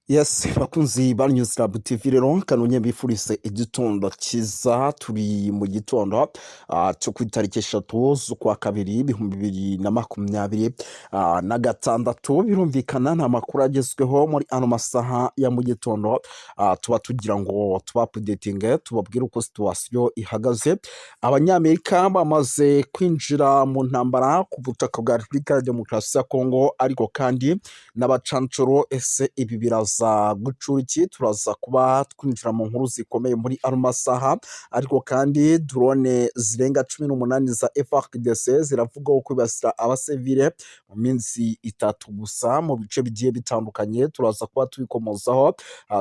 Yes, bakunzi ba News Lab TV, rero kanonye bifurize igitondo cyiza. Turi mu gitondo cyo ku itariki 3 z'ukwa kabiri 2026. Birumvikana nta makuru agezweho muri ano masaha ya mu gitondo. Tuba tugira ngo tuba updating, tubabwire uko situation ihagaze. Abanyamerika bamaze kwinjira mu ntambara ku butaka bwa Repubulika ya Demokarasi ya Kongo, ariko kandi n'abacancuro. Ese ibi biraza gucura iki? Turaza kuba twinjira mu nkuru zikomeye muri ano masaha. Ariko kandi drone zirenga 18 za FARDC ziravugwaho kwibasira abasivile mu minsi 3 gusa mu bice bigiye bitandukanye. Turaza kuba tubikomozaho,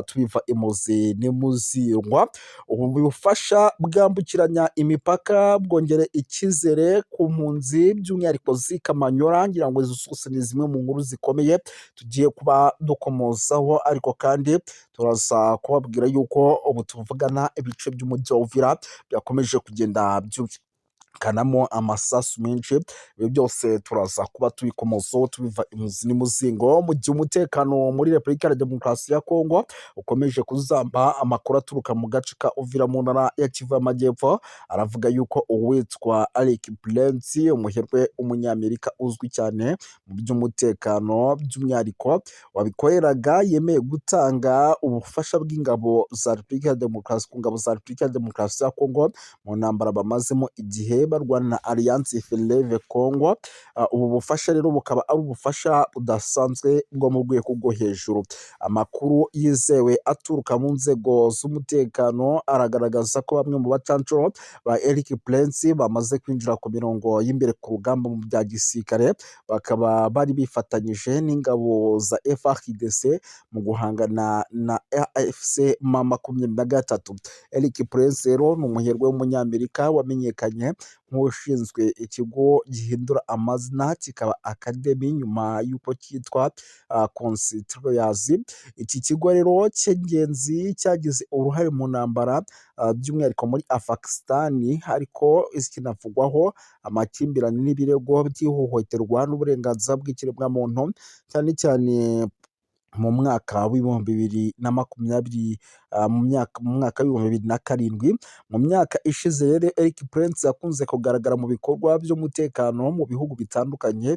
tubiva imuzi n'imuzingwa. Ubu bufasha bwambukiranya imipaka bwongera icyizere ku mpunzi, by'umwihariko z'i Kamanyola. Ngira ngo izo zose ni zimwe mu nkuru zikomeye tugiye kuba dukomozaho. Ariko kandi turaza kubabwira yuko ubu tuvugana ibice by'umujyi wa Uvira byakomeje kugenda byumvikanamo amasasu menshi. Ibi byose turaza kuba tubikomozaho, tubiva imuzi n'umuzingo. Mu gihe umutekano muri Repubulika ya Demokarasi ya Kongo ukomeje kuzamba, amakuru aturuka mu gace ka Uvira mu ntara ya Kivu y'Amajyepfo aravuga yuko uwitwa Eric Prince, umuherwe w'umunyamerika uzwi cyane mu by'umutekano, by'umwihariko wabikoreraga, yemeye gutanga ubufasha bw'ingabo za Repubulika ya Demokarasi ku ngabo za Repubulika ya Demokarasi ya Kongo mu ntambara bamazemo igihe barwana na Alliance Fleuve Congo. Ubu bufasha rero bukaba ari ubufasha budasanzwe bwo mu rwego rwo hejuru. Amakuru yizewe aturuka mu nzego z'umutekano aragaragaza ko bamwe mu bacancuro ba Eric Prince bamaze kwinjira ku mirongo y'imbere ku rugamba mu bya gisirikare, bakaba bari bifatanyije n'ingabo za FARDC mu guhangana na AFC M23. Eric Prince rero ni umuherwe w'umunyamerika wamenyekanye nk'ushinzwe ikigo gihindura amazina kikaba Academy nyuma y'uko cyitwa Conspirators. Iki kigo rero cy'ingenzi cyagize uruhare mu ntambara, by'umwihariko muri Afghanistan, ariko kinavugwaho amakimbirane n'ibirego by'ihohoterwa n'uburenganzira bw'ikiremwamuntu, cyane cyane mu mwaka w'2020, mu mwaka w'2007. Mu myaka ishize rero, Eric Prince yakunze kugaragara mu bikorwa by'umutekano mu bihugu bitandukanye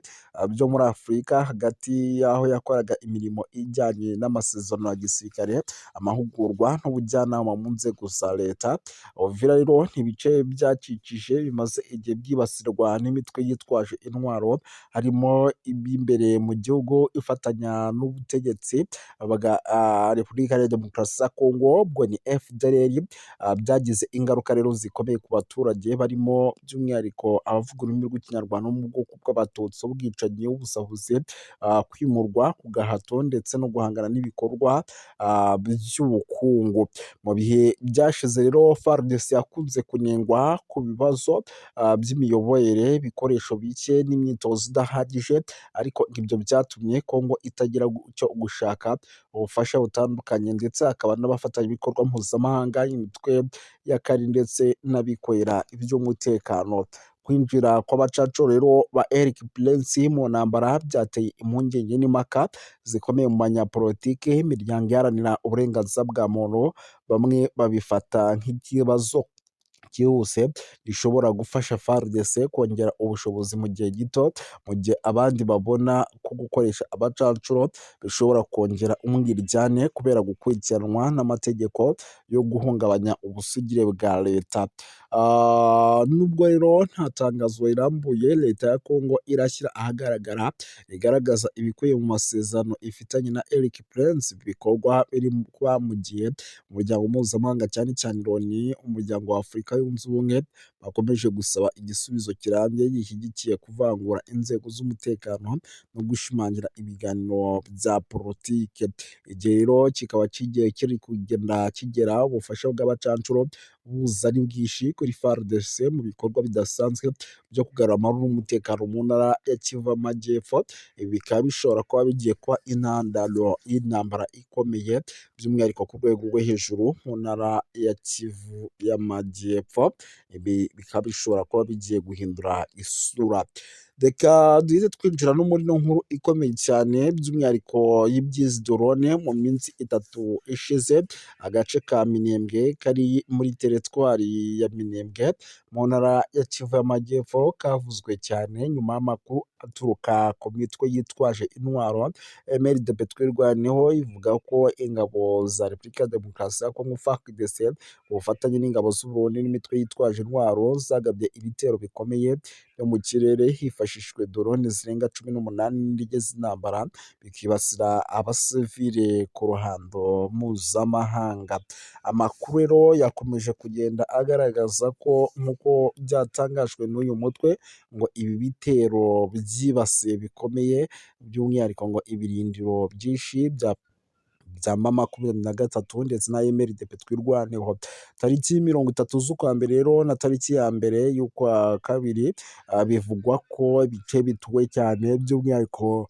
byo muri Afurika, hagati y'aho yakoraga imirimo ijyanye n'amasezerano ya gisirikare, amahugurwa n'ubujyanama mu nzego za leta. Uvira rero ni ibice byakikije bimaze igihe byibasirwa n'imitwe yitwaje intwaro, harimo iby'imbere mu gihugu ifatanya n'ubutegetsi bwa Repubulika ya Demokarasi ya Kongo, ubwo ni FDLR. Byagize ingaruka rero zikomeye ku baturage, barimo by'umwihariko abavuga ururimi rw'Ikinyarwanda bo mu bwoko bw'Abatutsi, ubwicanyi, ubusahuzi, kwimurwa ku gahato ndetse no guhangana n'ibikorwa by'ubukungu. Mu bihe byashize rero, FARDC yakunze kunengwa ku bibazo by'imiyoborere, ibikoresho bike n'imyitozo idahagije, ariko ibyo byatumye Kongo itagira icyo gushaka ubufasha butandukanye, ndetse hakaba n'abafatanyabikorwa mpuzamahanga, imitwe y'akari ndetse n'abikorera iby'umutekano. Kwinjira kw'abacancuro rero ba Eric Prince mu ntambara byateye impungenge n'impaka zikomeye mu banyapolitike, imiryango iharanira uburenganzira bwa muntu. Bamwe babifata nk'ikibazo cyihuse gishobora gufasha FARDC kongera ubushobozi mu gihe gito, mu gihe abandi babona ko gukoresha abacancuro bishobora kongera umwiryane kubera gukurikiranwa n'amategeko yo guhungabanya ubusugire bwa leta. Nubwo rero nta tangazo rirambuye leta ya Kongo irashyira ahagaragara rigaragaza ibikubiye mu masezerano ifitanye na Eric Prince, bikorwa biri kuba mu gihe umuryango mpuzamahanga, cyane cyane Loni, Umuryango wa Afurika Yunze Ubumwe, bakomeje gusaba igisubizo kirambye gishyigikiye kuvangura inzego z'umutekano no gushimangira ibiganiro bya politike. Igihe rero kikaba kigiye kiri kugenda kigera ubufasha bw'abacancuro buza ari bwinshi kuri FARDC mu bikorwa bidasanzwe byo kugarura amahoro n'umutekano mu ntara ya Kivu y'Amajyepfo. Ibi bikaba bishobora kuba bigiye kuba intandaro y'intambara ikomeye, by'umwihariko ku rwego rwo hejuru mu ntara ya Kivu y'Amajyepfo. Ibi bikaba bishobora kuba bigiye guhindura isura. Reka duhite twinjira no muri ino nkuru ikomeye cyane, by'umwihariko y'iby'izi drone. Mu minsi 3 ishize, agace ka Minembwe kari muri teritwari ya Minembwe mu ntara ya Kivu y'Amajyepfo kavuzwe cyane nyuma y'amakuru aturuka ku mitwe yitwaje intwaro. MRDP Twirwaneho ivuga ko ingabo za Repubulika ya Demokarasi ya Kongo FARDC ku bufatanye n'ingabo z'u Burundi n'imitwe yitwaje intwaro zagabye ibitero bikomeye byo mu kirere hifashishijwe drone zirenga 18 n'indege z'intambara, bikibasira abasivile ku ruhando mpuzamahanga. Amakuru rero yakomeje kugenda agaragaza ko, nk'uko byatangajwe n'uyu mutwe, ngo ibi bitero byibasiye bikomeye by'umwihariko ngo ibirindiro byinshi bya M23 ndetse na MRDP Twirwaneho. Tariki 30 z'ukwa mbere rero na tariki ya 1 y'ukwa kabiri, bivugwa ko ibice bituwe cyane by'umwihariko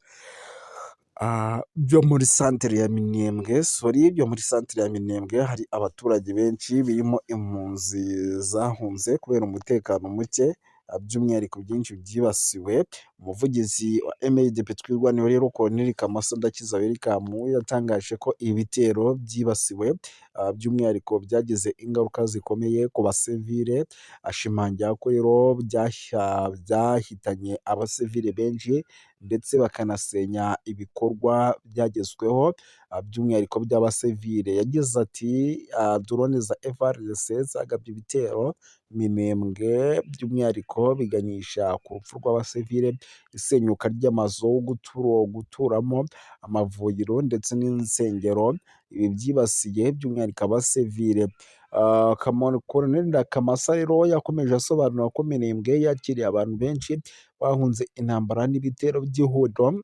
byo muri santere ya Minembwe, sorry, byo muri santere ya Minembwe hari abaturage benshi birimo impunzi zahunze kubera umutekano muke, by'umwihariko byinshi byibasiwe. Umuvugizi wa MRDP Twirwaneho rero, Colonel Kamasa Ndakiza Welcome, yatangaje ko ibitero byibasiwe by'umwihariko byagize ingaruka zikomeye ku basivile, ashimangira ko rero byahitanye abasivile benshi ndetse bakanasenya ibikorwa byagezweho by'umwihariko by'abasivile. Yagize ati: "Drone za FARDC zagabye ibitero Minembwe by'umwihariko biganisha ku rupfu rw'abasivile, isenyuka ry'amazu yo guturamo, amavuriro ndetse n'insengero. Ibi byibasiye by'umwihariko abasivile." Colonel Kamasa rero yakomeje asobanura ko Minembwe yakiriye abantu benshi bahunze intambara n'ibitero by'ihuriro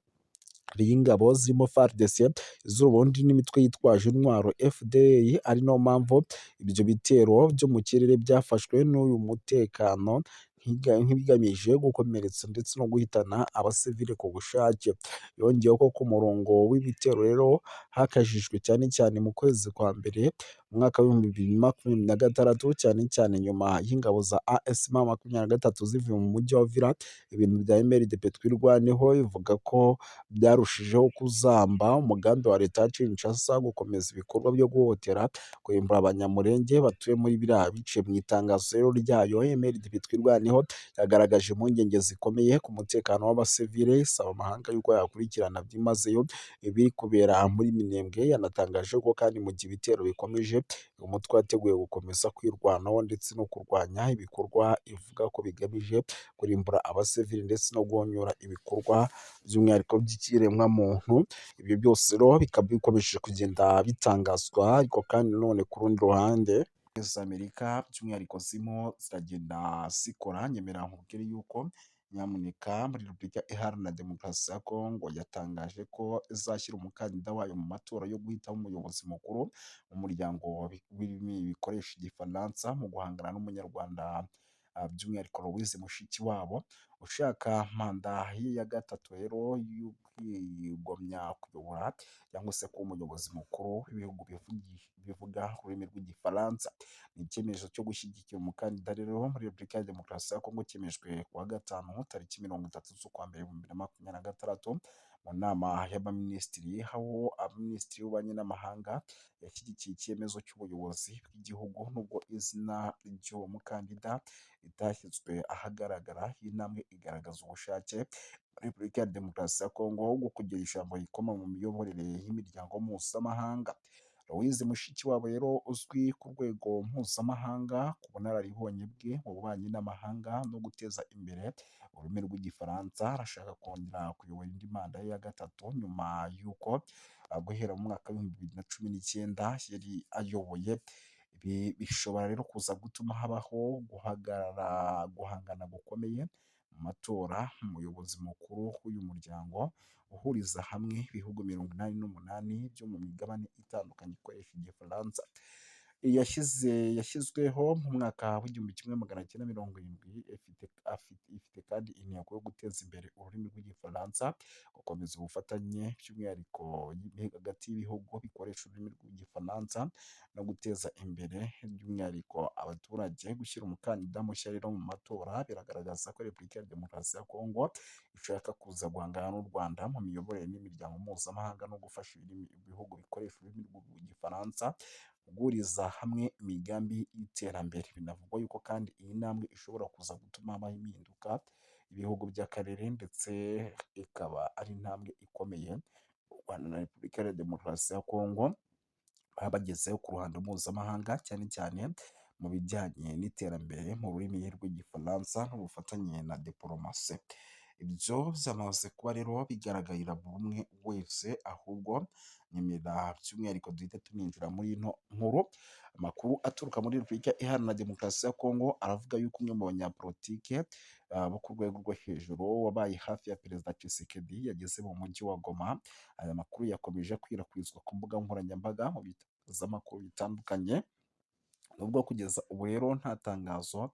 ry'ingabo zirimo FARDC, iz'Uburundi n'imitwe yitwaje intwaro FDL, ari nayo mpamvu ibyo bitero byo mu kirere byafashwe n'uyu mutekano nk'ibigamije gukomeretsa ndetse no guhitana abasivile ku bushake. Yongeyeho ko ku murongo w'ibitero rero hakajijwe cyane cyane mu kwezi kwa mbere umwaka wa 2026, cyane cyane nyuma y'ingabo za AFC M23 zivuye mu mujyi wa Uvira. Ibintu bya MRDP Twirwaneho bivuga ko byarushijeho kuzamba umugambi wa leta ya Kinshasa gukomeza ibikorwa byo guhohotera, kurimbura Abanyamulenge batuye muri biriya bice. Mu itangazo rero ryayo, MRDP Twirwaneho yagaragaje impungenge zikomeye ku mutekano w'abasivile, isaba amahanga yuko yakurikirana byimazeyo ibiri kubera muri Minembwe. Yanatangaje ko kandi mu gihe ibitero bikomeje, umutwe wateguye gukomeza kwirwanaho ndetse no kurwanya ibikorwa ivuga ko bigamije kurimbura abasivili ndetse no guhonyora ibikorwa by'umwihariko by'ikiremwamuntu. Ibyo byose rero bikaba bikomeje kugenda bitangazwa. Ariko kandi none ku rundi ruhande, Amerika by'umwihariko zirimo ziragenda zikora. Nyemera nkubwire yuko nyamuneka muri Repubulika Iharanira Demokarasi ya Kongo yatangaje ko izashyira umukandida wayo mu matora yo guhitamo umuyobozi mukuru mu muryango w'ibirimi bikoresha Igifaransa mu guhangana n'Umunyarwanda, by'umwihariko Louise Mushikiwabo ushaka manda ye ya gatatu rero y'ukwigomya kuyobora cyangwa se kuba umuyobozi mukuru w'ibihugu bivuga ururimi rw'Igifaransa. Ni icyemezo cyo gushyigikira umukandida rero muri Repubulika ya Demokarasi ya Kongo cyemejwe ku wa gatanu tariki 30 z'ukwa mbere 2026 mu nama y'abaminisitiri, aho Minisitiri w'Ububanyi n'Amahanga yashyigikiye icyemezo cy'ubuyobozi bw'igihugu nubwo izina ry'uwo mukandida ritashyizwe ahagaragara. Iyi ntambwe igaragaza ubushake Repubulika ya Demokarasi ya Kongo bwo kugira ijambo rikoma mu miyoborere y'imiryango mpuzamahanga. Louise Mushikiwabo rero uzwi ku rwego mpuzamahanga ku bunararibonye bwe mu bubanyi n'amahanga no guteza imbere ururimi rw'Igifaransa, arashaka kongera kuyobora indi manda ye ya gatatu nyuma y'uko guhera mu mwaka wa 2019 yari ayoboye. Ibi bishobora rero kuza gutuma habaho guhagarara guhangana gukomeye mu matora umuyobozi mukuru w'uyu muryango uhuriza hamwe ibihugu 88 byo mu migabane itandukanye ikoresha Igifaransa. Yashyizweho mu mwaka w'1970, ifite kandi intego yo guteza imbere ururimi rw'Igifaransa, gukomeza ubufatanye by'umwihariko hagati y'ibihugu bikoresha ururimi rw'Igifaransa no guteza imbere by'umwihariko abaturage. Gushyira umukandida mushya rero mu matora biragaragaza ko Repubulika ya Demokarasi ya Kongo ishaka kuza guhangana n'u Rwanda mu miyoborere n'imiryango mpuzamahanga no gufasha ibihugu bikoresha ururimi rw'Igifaransa guhuriza hamwe imigambi y'iterambere. Binavugwa yuko kandi iyi ntambwe ishobora kuza gutuma habaho impinduka ibihugu by'akarere, ndetse ikaba ari intambwe ikomeye u Rwanda na Repubulika ya Demokarasi ya Kongo baba bagezeho ku ruhando mpuzamahanga, cyane cyane mu bijyanye n'iterambere mu rurimi rw'Igifaransa n'ubufatanye na diporomasi. Ibyo byamaze kuba rero bigaragarira buri umwe wese, ahubwo nyemera by'umwihariko duhita tuninjira muri ino nkuru. Amakuru aturuka muri Repubulika Iharanira Demokarasi ya Kongo aravuga yuko umwe mu banyapolitike bo ku rwego rwo hejuru wabaye hafi ya Perezida Tshisekedi yageze mu mujyi wa Goma. Aya makuru yakomeje akwirakwizwa ku mbuga nkoranyambaga, mu bitangazamakuru bitandukanye, nubwo kugeza ubu rero nta tangazo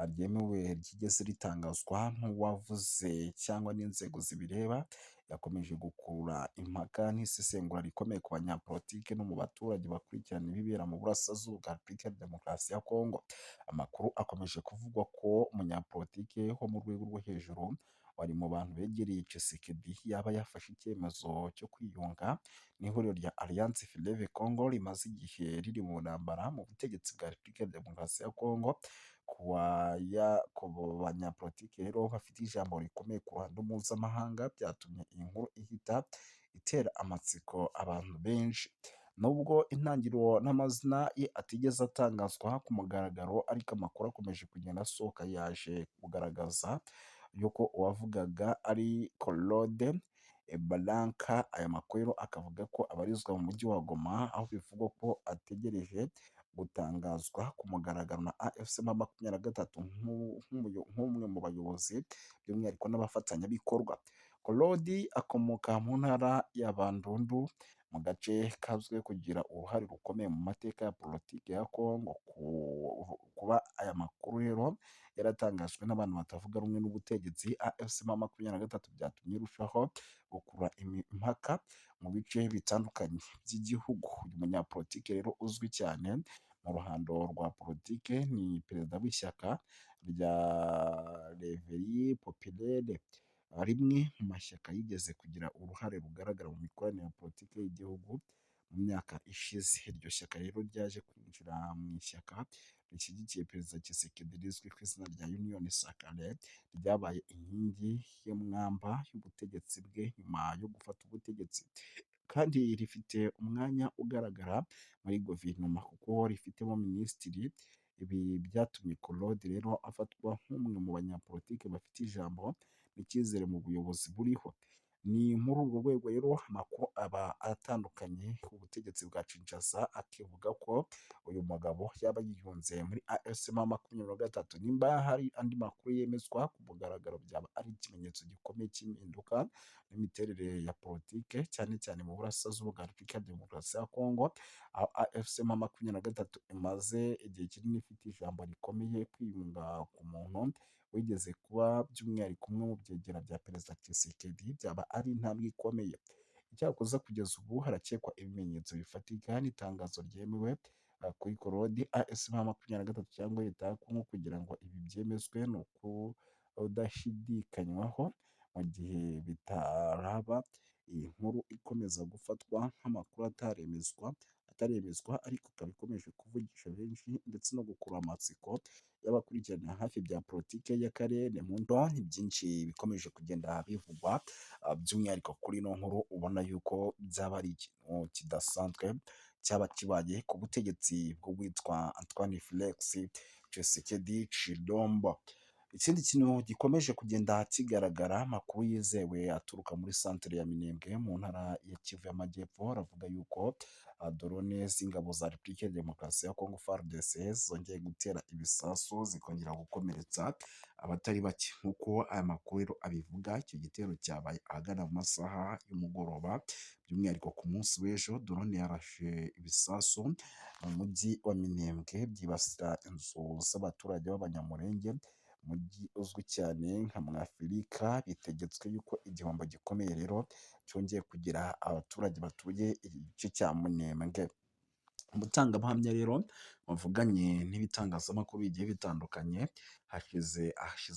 ryemewe ryigeze ritangazwa n'uwavuze cyangwa n'inzego zibireba. Yakomeje gukurura impaka n'isesengura rikomeye ku banyapolitike no mu baturage bakurikirana ibibera mu burasirazuba bwa Repubulika ya Demokarasi ya Kongo. Amakuru akomeje kuvugwa ko umunyapolitike wo mu rwego rwo hejuru wari mu bantu begereye Tshisekedi yaba yafashe icyemezo cyo kwiyunga n'ihuriro rya Alliance Fleuve Congo rimaze igihe riri mu ntambara mu butegetsi bwa Repubulika ya Demokarasi ya Kongo. Ku banyapolitike rero bafite ijambo rikomeye ku ruhando mpuzamahanga, byatumye iyi nkuru ihita itera amatsiko abantu benshi. Nubwo intangiriro n'amazina ye atigeze atangazwa ku mugaragaro, ariko amakuru akomeje kugenda asohoka yaje kugaragaza yuko uwavugaga ari Claude Baranka. Aya makuru akavuga ko abarizwa mu mujyi wa Goma, aho bivugwa ko ategereje gutangazwa ku mugaragaro na AFC M23 nk'umwe mu bayobozi by'umwihariko n'abafatanyabikorwa. Claude akomoka mu ntara ya Bandundu, mu gace kazwiho kugira uruhare rukomeye mu mateka ya politiki ya Kongo. Kuba aya makuru rero yaratangajwe n'abantu batavuga rumwe n'ubutegetsi AFC M23 byatumye irushaho gukurura impaka mu bice bitandukanye by'igihugu. Uyu munyapolitike rero uzwi cyane mu ruhando rwa politike ni perezida w'ishyaka rya Réveil Populaire, rimwe mu mashyaka yigeze kugira uruhare rugaragara mu mikoranire ya politiki y'igihugu mu myaka ishize. Iryo shyaka rero ryaje kwinjira mu ishyaka rishyigikiye Perezida Tshisekedi rizwi ku izina rya Union Sacrée, ryabaye inkingi y'umwamba y'ubutegetsi bwe nyuma yo gufata ubutegetsi, kandi rifite umwanya ugaragara muri guverinoma kuko rifitemo minisitiri. Ibi byatumye Claude rero afatwa nk'umwe mu banyapolitike bafite ijambo n'icyizere mu buyobozi buriho. Ni muri urwo rwego rero amakuru aba atandukanye ku butegetsi bwa Kinshasa akivuga ko uyu mugabo yaba yiyunze muri AFC M23. Nimba hari andi makuru yemezwa ku mugaragaro, byaba ari ikimenyetso gikomeye cy'impinduka n'imiterere ya politike, cyane cyane mu burasirazuba bwa Repubulika ya Demokarasi ya Kongo, aho AFC M23 imaze igihe kinini ifite ijambo rikomeye. Kwiyunga ku muntu wigeze kuba by'umwihariko umwe mu byegera bya Perezida Tshisekedi byaba ari intambwe ikomeye. Icyakoze kugeza ubu harakekwa ibimenyetso bifatika n'itangazo ryemewe kuri Claude, AFC M23 cyangwa leta ya Kongo kugira ngo ibi byemezwe ni ukudashidikanywaho. Mu gihe bitaraba, iyi nkuru ikomeza gufatwa nk'amakuru ataremezwa, ariko ikaba ikomeje kuvugisha benshi ndetse no gukurura amatsiko y'abakurikirana hafi bya politiki y'akarere. Mu ni byinshi bikomeje kugenda bivugwa by'umwihariko kuri ino nkuru, ubona yuko byaba ari ikintu kidasanzwe cyaba kibaye ku butegetsi bw'uwitwa Antoine Felix Tshisekedi Tshilombo. Ikindi kintu gikomeje kugenda kigaragara, amakuru yizewe aturuka muri santere ya Minembwe mu ntara ya Kivu y'Amajyepfo aravuga yuko Drone z'ingabo za Repubulika ya Demokarasi ya Kongo FARDC zongeye gutera ibisasu zikongera gukomeretsa abatari bake. Nk'uko aya makuru rero abivuga, icyo gitero cyabaye ahagana mu masaha y'umugoroba, by'umwihariko ku munsi w'ejo drone yarashe ibisasu mu mujyi wa Minembwe byibasira inzu z'abaturage b'Abanyamulenge, umujyi uzwi cyane nka Mwafurika. Bitegetswe yuko igihombo gikomeye rero cyongeye kugira abaturage batuye igice cya Minembwe. Umutangabuhamya rero wavuganye n'ibitangazamakuru bigiye bitandukanye, hashize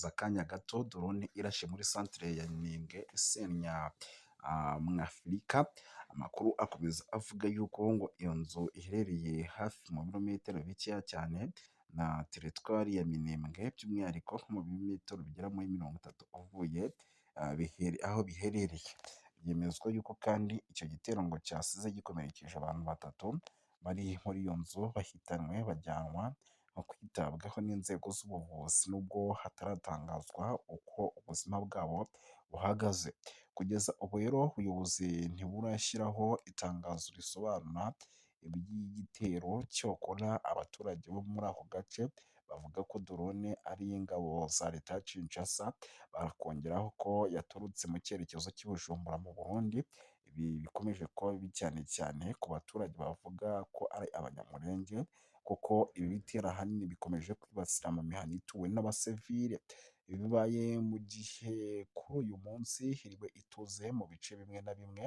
akanya gato drone irashe muri santere ya Minembwe isenya Mwafurika. Amakuru akomeza avuga yuko ngo iyo nzu iherereye hafi mu birometero bikeya cyane na teritwari ya Minembwe, by'umwihariko nko mu birometero bigera muri 30 uvuye aho biherereye. Byemezwa yuko kandi icyo gitero ngo cyasize gikomerekeje abantu batatu bari muri iyo nzu, bahitanwe bajyanwa kwitabwaho n'inzego z'ubuvuzi, nubwo hataratangazwa uko ubuzima bwabo buhagaze. Kugeza ubu rero ubuyobozi ntiburashyiraho itangazo risobanura iby'igitero, cyokora abaturage bo muri ako gace bavuga ko drone ari iy'ingabo za leta ya Kinshasa, bakongeraho ko yaturutse mu cyerekezo cy'i Bujumbura mu Burundi. Ibi bikomeje kuba bibi cyane cyane ku baturage bavuga ko ari Abanyamulenge, kuko ibi bitero ahanini bikomeje kwibasira mu mihana ituwe n'abasivile. Ibi bibaye mu gihe kuri uyu munsi hiriwe ituze mu bice bimwe na bimwe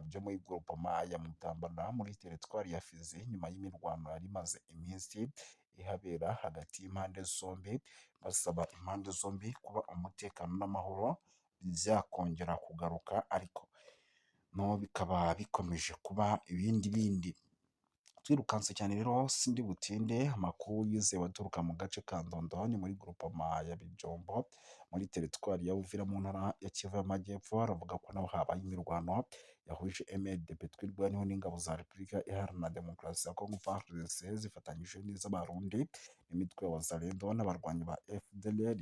byo muri groupement ya Mutambara muri teritwari ya Fizi, nyuma y'imirwano yari imaze iminsi ihabera hagati y'impande zombi, basaba impande zombi kuba umutekano n'amahoro byakongera kugaruka, ariko no bikaba bikomeje kuba ibindi bindi. Twirukanse cyane rero sindi butinde, amakuru yizewe aturuka mu gace ka Ndondo ni muri groupement ya Bijombo muri teritwari ya Uvira mu ntara ya Kivu y'Amajyepfo, aravuga ko naho habaye imirwano yahuje MRDP Twirwaneho n'ingabo za Repubulika Iharanira Demokarasi ya Kongo FARDC zifatanyije n'iz'Abarundi n'imitwe ya Wazalendo n'abarwanyi ba FDLR.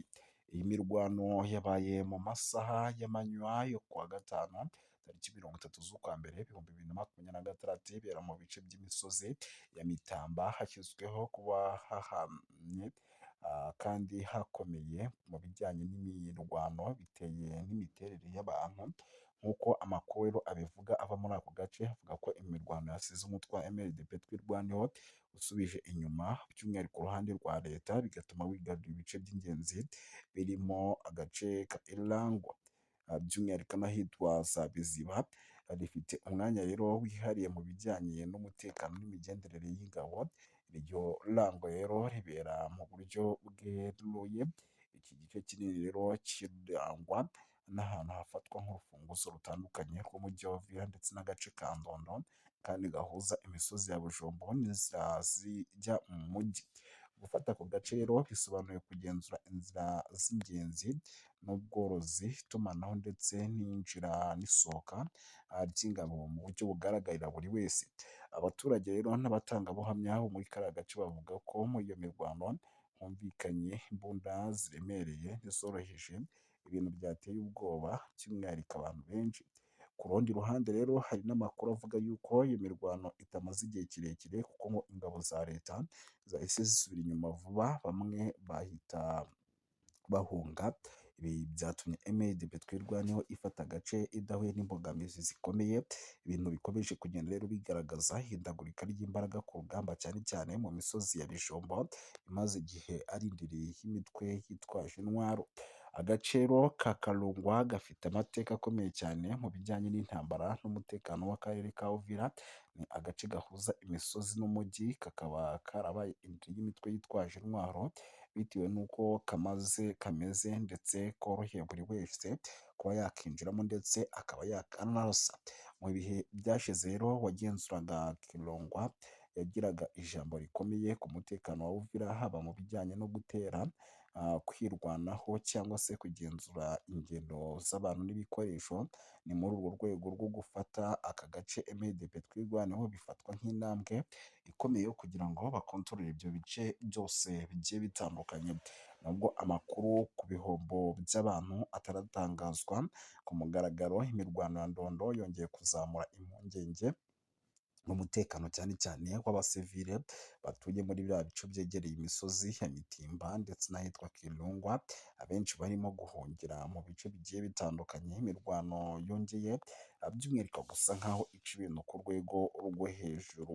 Iyi mirwano yabaye mu masaha y'amanywa yo kuwa gatanu tariki 30 z'ukwa mbere 2026, ibera mu bice by'imisozi ya Mitamba, hashyizweho kuba hahamye kandi hakomeye mu bijyanye n'imirwano biteye n'imiterere y'abantu. Nk'uko amakuru rero abivuga ava muri ako gace, avuga ko imirwano yasize umutwe wa MRDP Twirwaneho usubije inyuma, by'umwihariko uruhande rwa leta, bigatuma wigarurira ibice by'ingenzi birimo agace ka Irangwa, by'umwihariko n'ahitwa za Biziba. Rifite umwanya rero wihariye mu bijyanye n'umutekano n'imigenderere y'ingabo. Iryo rango rero ribera mu buryo bweruye. Iki gice kinini rero kirangwa n'ahantu hafatwa nk'urufunguzo rutandukanye rw'umujyi wa Uvira ndetse n'agace ka Ndondo, kandi gahuza imisozi ya Bijombo n'inzira zijya mu mujyi. Gufata ako gace rero bisobanuye kugenzura inzira z'ingenzi n'ubworozi, itumanaho ndetse n'iyinjira n'isohoka ry'ingabo mu buryo bugaragarira buri wese. Abaturage rero n'abatangabuhamya bo muri kariya gace bavuga ko muri iyo mirwano humvikanye imbunda ziremereye n'izoroheje, ibintu byateye ubwoba by'umwihariko abantu benshi. Ku rundi ruhande rero hari n'amakuru avuga yuko iyo mirwano itamaze igihe kirekire, kuko ngo ingabo za leta zahise zisubira inyuma vuba, bamwe bahita bahunga. Ibi byatumye MRDP Twirwaneho ifata agace idahuye n'imbogamizi zikomeye, ibintu bikomeje kugenda rero bigaragaza ihindagurika ry'imbaraga ku rugamba, cyane cyane mu misozi ya Bijombo imaze igihe ari indiri y'imitwe yitwaje intwaro. Agaciro ka Karungwa gafite amateka akomeye cyane mu bijyanye n'intambara n'umutekano w'akarere ka Uvira. Ni agace gahuza imisozi n'umujyi, kakaba karabaye indiri y'imitwe yitwaje intwaro bitewe n'uko kamaze kameze ndetse koroheye buri wese kuba yakinjiramo ndetse akaba yakanarasa. Mu bihe byashize rero uwagenzuraga Kirongwa yagiraga ijambo rikomeye ku mutekano wa Uvira, haba mu bijyanye no gutera, kwirwanaho cyangwa se kugenzura ingendo z'abantu n'ibikoresho. Ni muri urwo rwego rwo gufata aka gace MRDP Twirwaneho bifatwa nk'intambwe ikomeye yo kugira ngo bakontorore ibyo bice byose bigiye bitandukanye. Nubwo amakuru ku bihombo by'abantu ataratangazwa ku mugaragaro, imirwano ya Ndondo yongeye kuzamura impungenge Umutekano cyane cyane w'abasivile batuye muri biriya bice byegereye imisozi ya Mitimba ndetse n'ahitwa Kirungwa, abenshi barimo guhungira mu bice bigiye bitandukanye. Imirwano yongeye by'umwihariko gusa nkaho ica ibintu ku rwego rwo hejuru.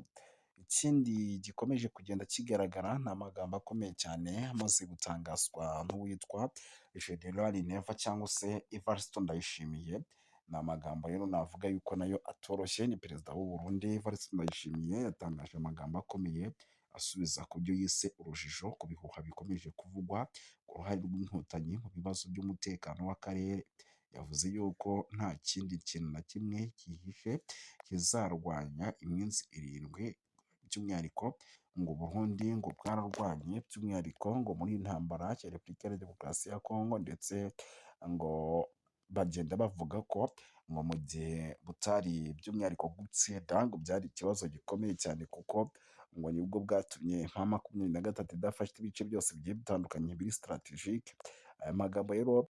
Ikindi gikomeje kugenda kigaragara ni amagambo akomeye cyane amaze gutangazwa n'uwitwa General Neva cyangwa se Evariste Ndayishimiye. Ni amagambo rero navuga yuko nayo atoroshye. Ni perezida w'u Burundi Evariste Ndayishimiye, yatangaje amagambo akomeye asubiza ku byo yise urujijo ku bihuha bikomeje kuvugwa ku ruhare rw'Inkotanyi mu bibazo by'umutekano w'akarere. Yavuze yuko nta kindi kintu na kimwe cyihishe kizarwanya iminsi 7, by'umwihariko ngo Burundi ngo bwararwanye, by'umwihariko ngo muri iyi ntambara ya Repubulika ya Demokarasi ya Kongo, ndetse ngo bagenda bavuga ko ngo mu gihe butari by'umwihariko gutsinda ngo byari ikibazo gikomeye cyane, kuko ngo nibwo bwatumye M23 idafashe ibice byose bigiye bitandukanye biri stratégique. Aya magambo rero